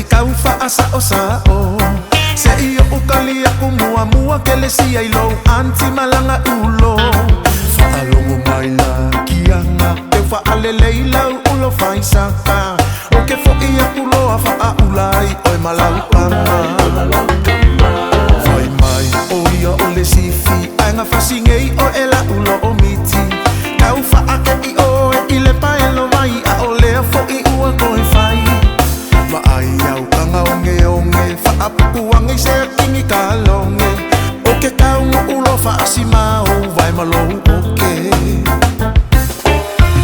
i kau faasa'osa'o se'i o'u kali aku muamua kelesia i lou anti malaga ulo faalogo mai la kiaga teu faalelei lau ulo faisaka o ke fo'i aku loa faaula ai oe ma lau kama fai mai o ia o le sifi aega fasigei o e la'u loo miti tau faake'i oe i le paelovai a o lea fo'i ua toe fai vaai au kagaogeoge faapukuage i se akigi kaloge o ke kaunu'u loa faasimau vae ma lou oke.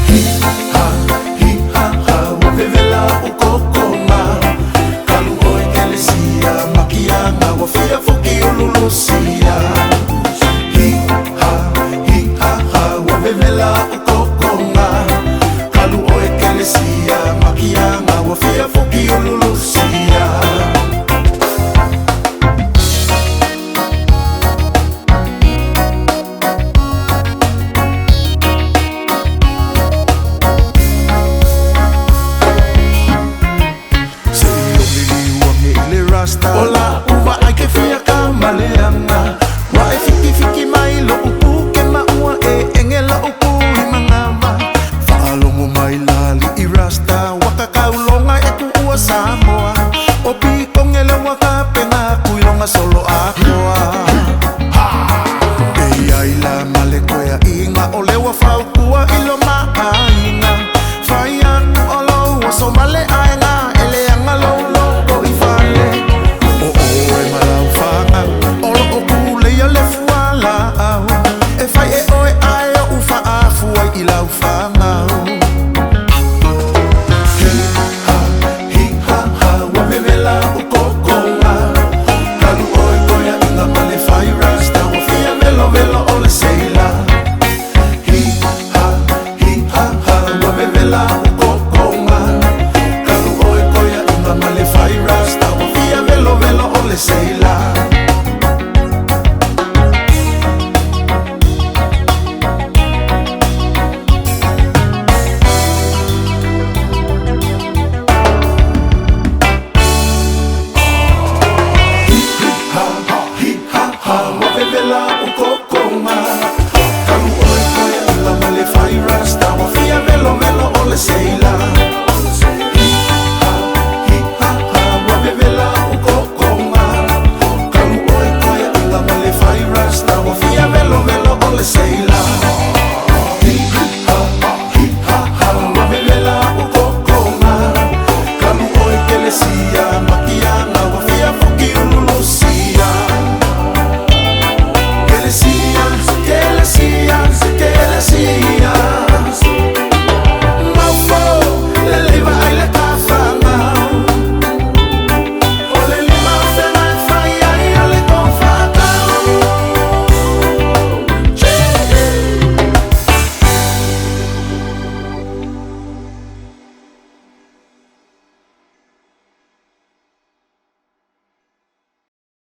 Hi ha hi ha ha ua vevela o'u kokoga kalu oe kelesia makiaga ua fia foki ululusia. Hi ha hi ha ha ua vevela o'u kokoga kalu oe kelesia makiaga ua fia foki ululusia. Se'i o liliuage i le rasta o la uva ai ke fia ka maleaga ua e fikifiki mai lo'u puke ma ua e ege lo'u pu i magava faalogo mai la li'i rasta ua kakauloga e ku'ua Samoa o pikoge le ua kapena kuiloga solo atoa e ai la ma le koea'iga o le ua faupua i lo maaiga fai atu o lou oso ma le aega e leaga lou loko i fale o oe ma lau fagau o loo puleia le fualaau e fai e oe ae o'u faaafu ai i lau fagau. Hi ha hi ha ha ua vevela o'u kokoga kalu oe koea'iga ma le fai rasta ua fia velovelo o le seila. Hi ha hi ha ha ua vevela